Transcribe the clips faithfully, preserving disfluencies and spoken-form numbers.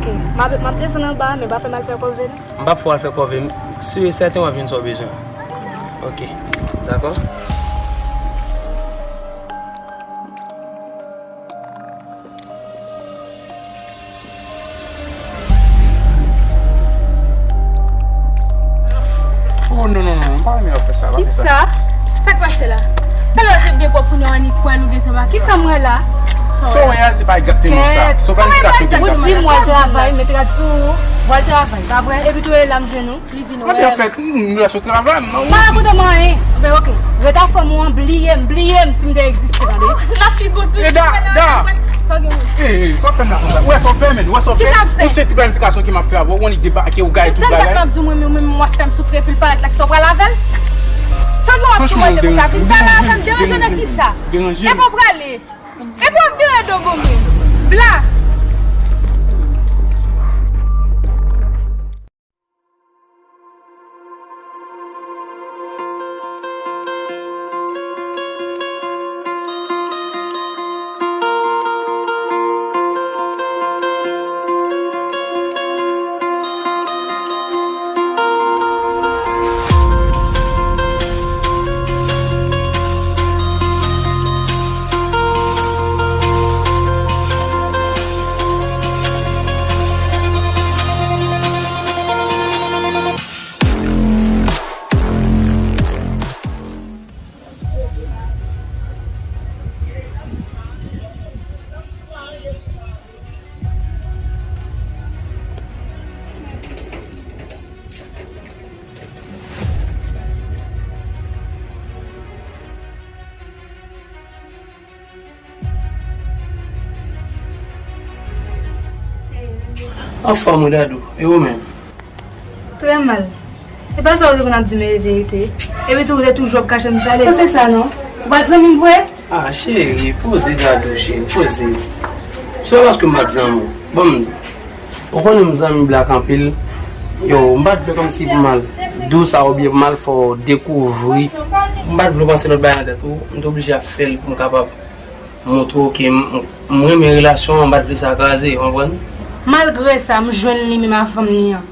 Ok, m ap, m ap desann anba, men pa fè m al fè kòve non. M p ap fè w al fè kòve, m si e sèten w ap jwenn sa w bezwen. Ok, dakò. Oh, non, non, non, non, pa renmen w ap fè sa, pa fè sa. Kisa? Sa k pase la? Talè w te byen pwòp kounye a w annik pwèl ou gentan ba. Kisa m wè la? Sa w wè a, se pa egzakteman sa. Se yon planifikasyon ki te fèt. Ou di m w al travay, mete rad sou ou, w al travay, pa vre? Epi tou e la m jwenn ou. Li vin wè m. Anfèt, m, m rete sou travay, m, non. Pa rakonte m anyen. Ben, ok. Ret ak fanm ou an, bliye m, bliye m si m te egziste, tande. N ap pi bon toujou. E da, da. Sa w gen menm? E, e, sa w fè m la konsa? Ou wè sa w fè, men, ou wè sa w fè? Kisa m fè? Ou se ti planifikasyon ke m ap fè avè w, ou annik debake, ou gaye tout bagay. Tande sa m ap di w, mwen menm, mwen menm, w ap fè m soufri, epi l parèt la, kisa w pral avè l? Sa w gen w ap tou mande konsa, vin pale avè m, deranje nan kisa? Deranje m. Epi w prale. Epi w ap vire do goumen. Bla! Anfòm wi Dadou, e ou menm? Trè mal. E pa sa ou te konn ap di m e verite. Epi tou ou te toujou ap kache m sa, lè se sa non. Ou pa t zanmi m vre? Ah, cheri, poze Dadou, cheri, poze. Se pa paske m pa t zanmi w. Bon, m, ou konnen m zanmi Black anpil. Yo, m pa t vle kòmsi pou m al di w sa oubyen pou m al fè w dekouvri. M pa t vle w panse lòt bagay nan tèt ou. M te oblije ap fè l pou m kapab montre w ke m, m renmen relasyon an, m pa t vle sa kraze, w konprann? Malgre sa, m jwenn li menm a fanm li an.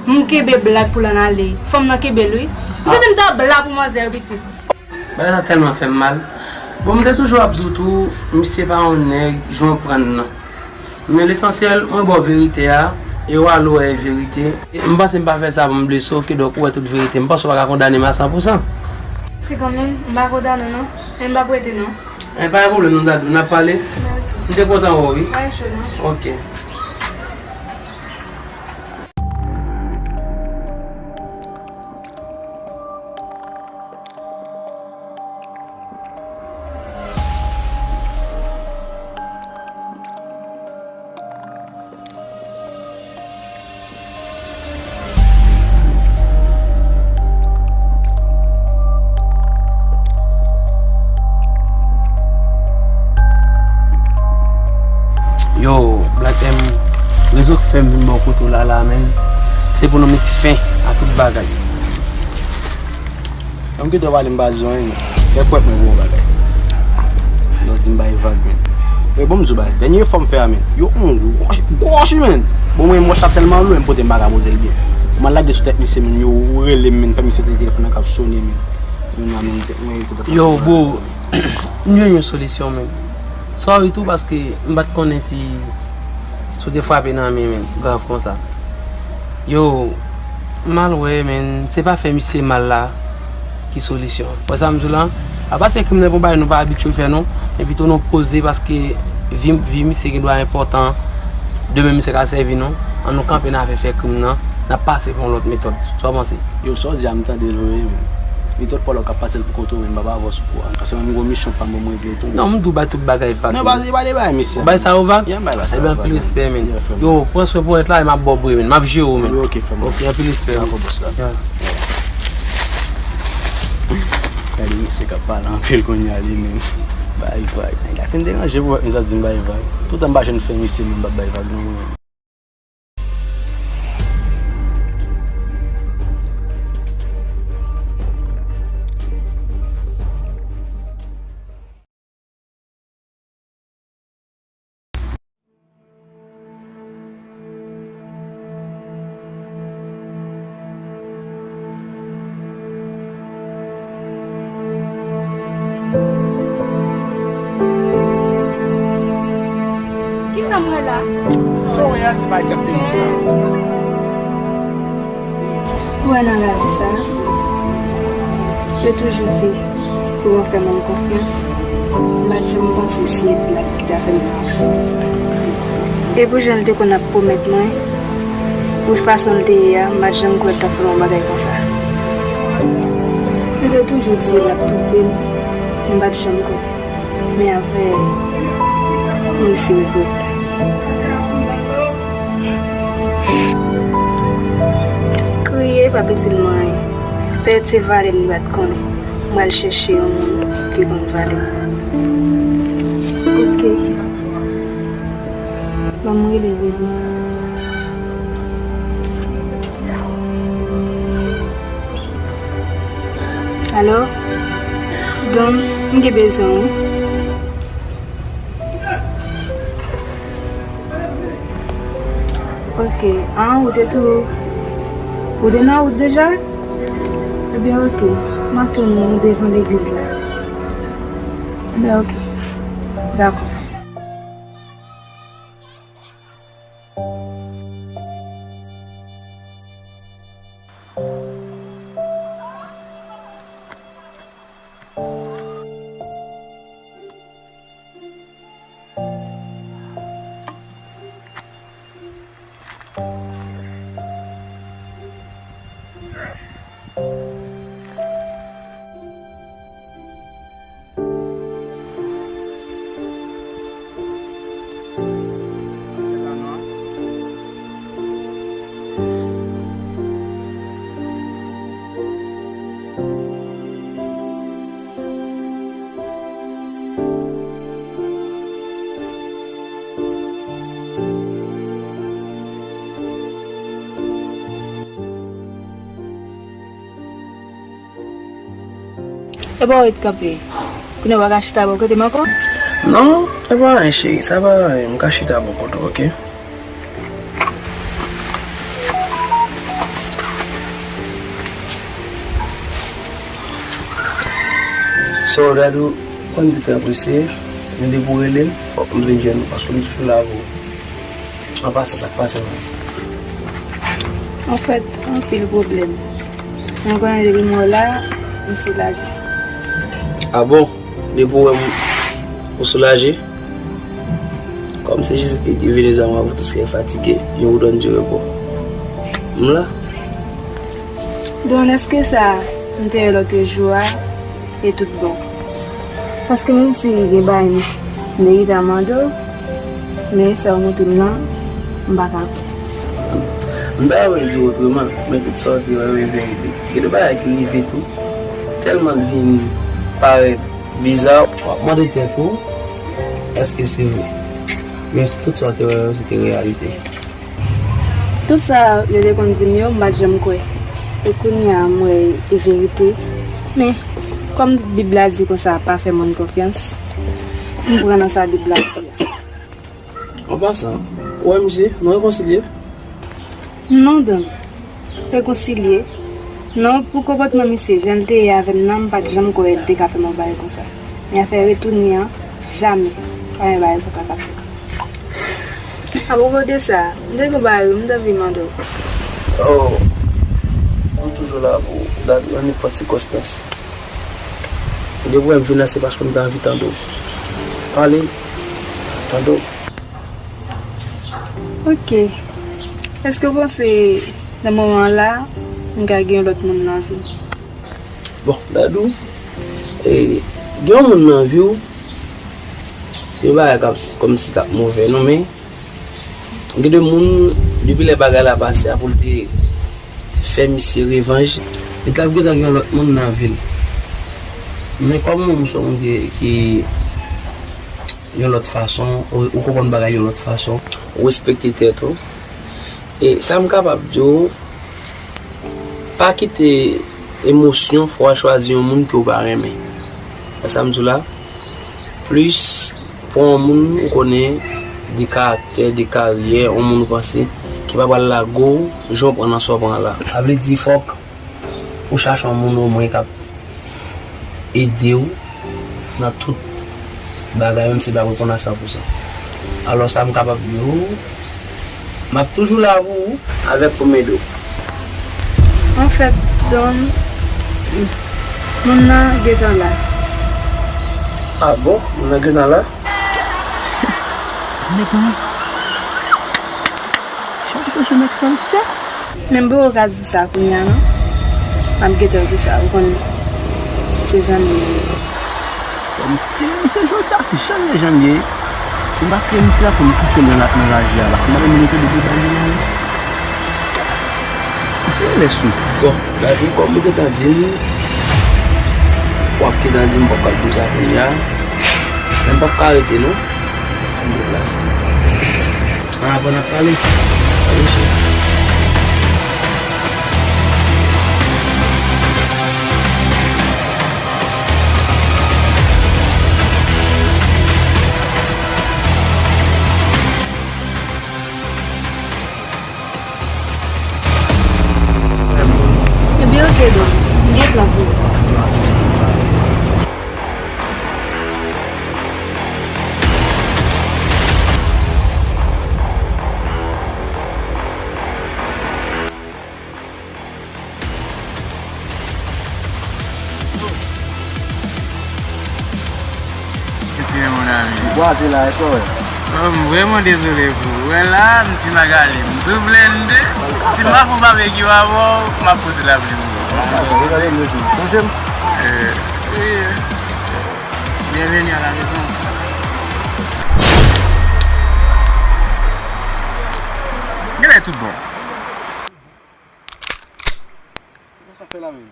M kenbe Black pou l ann ale. Fanm nan kenbe l wi. M santi m ta bla pou manzè yo pitit. Bagay sa tèlman fè m mal. Bon, m te toujou ap di w tou, misye pa yon nèg jan w pran l nan. Men lesansyèl, mwen ba w verite a, e w ale w wè e verite. M panse m pa fè sa pou m blese w, kidonk ou wè tout verite. M panse w pa ka kondane m a san pou san. Si kanmenm, m pa kondane w non. Men m p ap rete non. E pa gen pwoblèm non Dadou, n ap pale. M te kontan wè w wi. Pa gen cho non. Ok. Yo, Black M, rezon k fè m vin bò kote w la la, menn, se pou nou met fen a tout bagay. Lè m kite w pale, m pa di w anyen, men fè kwè mwen pou yon bagay. Yo di m bay vag, men. Men bon, m di w bagay. Dènye efò m fè a, men. Yo, yon gwo, gwo woch, men. Bon, mwen, woch la tèlman lou, m pote m pa ka poze l byen. M al lage sou tèt misye, men. Yo rele m, men. Fè misye tande telefòn nan k ap sone, men. Yo, nan men tèt mwen, yo te... Yo, bro, m jwenn yon solisyon, men. Sorry tou, paske m pa t konnen si, si w te frape nan men, men, grav konsa. Yo, m al wè, men, se pa fè misye mal la ki solisyon. Wè sa m di w la? Apa se krim nan pou bay nou pa abitye fè non. Epi tou nou poze paske vi, vi misye gen dwa enpòtan. Demen misye ka sèvi nou. An nou kanpe nan afè fè krim nan. N ap pase pa yon lòt metòd. Sa w panse? Yo, sa w di a m tande l vre, men. Metòd pa w la w ka pase l pou kont ou, men m pa avè w sou kou a. Paske mwen m gon misyon pa m, mwen vle tou. Non, m di w bay tout bagay vag. Non, pa, pa de bagay, mesye. Ou bay sa yo vag? Yeah, m bay sa yo vag. Ebyen, anpil respè, men. Yeah, frè m. Yo, pran swen pou rès la, e m ap ba w bre, men. M ap jere w, men. Ok, frè m. Ok, anpil respè, men. Dakò, bòs la. Yeah. Gade mesye k ap pale anpil kounye a li menm. Bay vag. Nèg la fin deranje pou wè sa di m bay vag. Toutan m pa jwenn fè misye menm m p ap bay vag non mwen. Sa w wè a, se pa egzakteman sa. Ou wè nan lavi sa, yo toujou di, pou mwen fè moun konfyans, m pa t janm panse se blag ki ta fè m nan aksyon konsa. E pou jan l te konn ap pwomèt mwen, pou fason l te ye a, m pa t janm kwè l t ap fè m yon bagay konsa. Yo te toujou di l ap twonpe m, m pa t janm kwè. Men apre, m resi regrete. Kriye p ap itil mwen anyen. Pèdi se valè m li pa t konnen. M pral chèche yon moun ki konn valè m. Ok. Ban m rele Remy. Alo? Don, m gen bezwen w wi. Ok. Ah, ou te tou, ou te nan wout deja? Ebyen, ok. M ap tann ou devan legliz la. Ebyen, ok. Dakò. Epa w ret kanpe. Kounye a w pa ka chita bò kote m ankò? Non, epa anyen cheri, sa pa anyen, m ka chita bò kote w, ok? So, Dadou, konn li trè prese, men depi w rele l, fòk m vin jwenn ou, paske m toujou la pou ou. An pasan, sa k pase menm? Anfèt, anpil pwoblèm. Mwen konnen depi m wè w la, m soulaje. Ah bon? Depi w wè m, ou soulaje? Comme c'est Jésus qui dit, venez à moi, vous tous qui êtes fatigués, je vous donne du repos. M la. Don, èske sa m te wè lòt jou a, e tout bon? Paske menm si gen bagay m te gentan mande w, men sa w montre m nan, m pa ka kwè. M ta renmen di w otreman, men tout sa w te wè yo e verite. Gen de bagay ki rive tou, tèlman l vin parèt biza, w ap mande tèt ou, èske se vre? Men tout sa w te wè yo, se te reyalite. Tout sa yo te konn di m yo, m pa t janm kwè. E kounye a, m wè e verite. Men, kòm Bib la di konsa, pa fè moun konfyans, m pran nan sa Bib la di a. An pasan, ou wè misye, nou rekonsilye? Non, Don. Rekonsilye? Non, pou konpòtman misye, jan l te ye avè m nan, m pa t janm kwè l te ka fè m yon bagay konsa. Men afè retounen an, jamè. Pa gen bagay konsa k ap fèt. Apwopo de sa, m te gen yon bagay wi, m t anvi mande w. Oh, m toujou la pou w, Dadou, nan nenpòt sikonstans. Depi w wè m vin la, se paske m ta anvi tande w pale, tande w. Ok. Èske w panse nan moman an la, m ka gen yon lòt moun nan vi m? Bon, Dadou, e, gen yon moun nan vi w, se yon bagay k ap, kòmsi k ap move, non, men gen de moun, depi lè bagay la pase a, pou l te fè misye revanj, li t ap gentan gen yon lòt moun nan vi l. Men kòm ou menm se yon moun ki, ki yon lòt fason, ou, ou konprann bagay yon lòt fason, ou respekte tèt ou. E sa m kapab di w, pa kite emosyon fè w al chwazi yon moun ke w pa renmen. Wè sa m di w la? Plis pou yon moun ou konnen de karaktè, de karyè, yon moun ou panse ki pa pral lage w jan w pran nan sa w pran la. Sa vle di fòk ou chache yon moun omwen k ap ede w nan tout bagay, menm si l pa reponn a san pou san. Alò, sa m kapab di w, m ap toujou la pou ou. Avèk konbyen do? Anfèt, Don, moun nan gentan la. Ah bon? Moun nan gentan la? Nèg mwen. Jan ki toujou nèg sa, mesye. Men m poko ka di w sa kounye a, non. M ap gentan di w sa, ou konn se zanmi m. Kòm ti mesye jodi a, janm ye, janm ye. Si m pa tire misye a, pou m pouse l nan la, nan laji a la. Si m pa te mete depi bay li la, wi. Misye lè sou. Bon, David, kòm ou gentan di m, w ap gentan di m, m p ap ka di w sa kounye a. Men m p ap ka rete, non. Fò m deplase. An, apre n ap pale. Pale, cheri. Ebyen, oke, Don. M gen plan pou ou. Mesi, mon ami. Ou kwate la, e sa w wè? Oh, m vrèman dezole pou ou. Ou wè la, m ti Magali, m tou blende. Si m pa fè yon babekyou avè w, m ap pote lapli pou ou. Ou gade m, mesye. Sonje m? Euh, wi. Bienvenue à la maison. Genlè tout bon. Se pa sa fè la menm.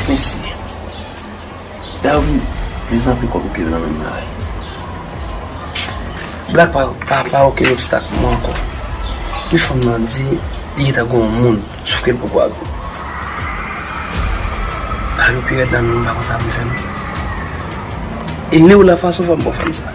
Mesi. David, pliz anpil kòb ou kenbe nan men m la. Black pa, pa, pa okenn obstak pou mwen ankò. Wi, fanm nan di li gentan gen yon moun, sof ke l poko avè l. Pa gen pi rèd nan men m, m pa konn sa pou m fè m. E lè w la fason fò m ba w fanm sa.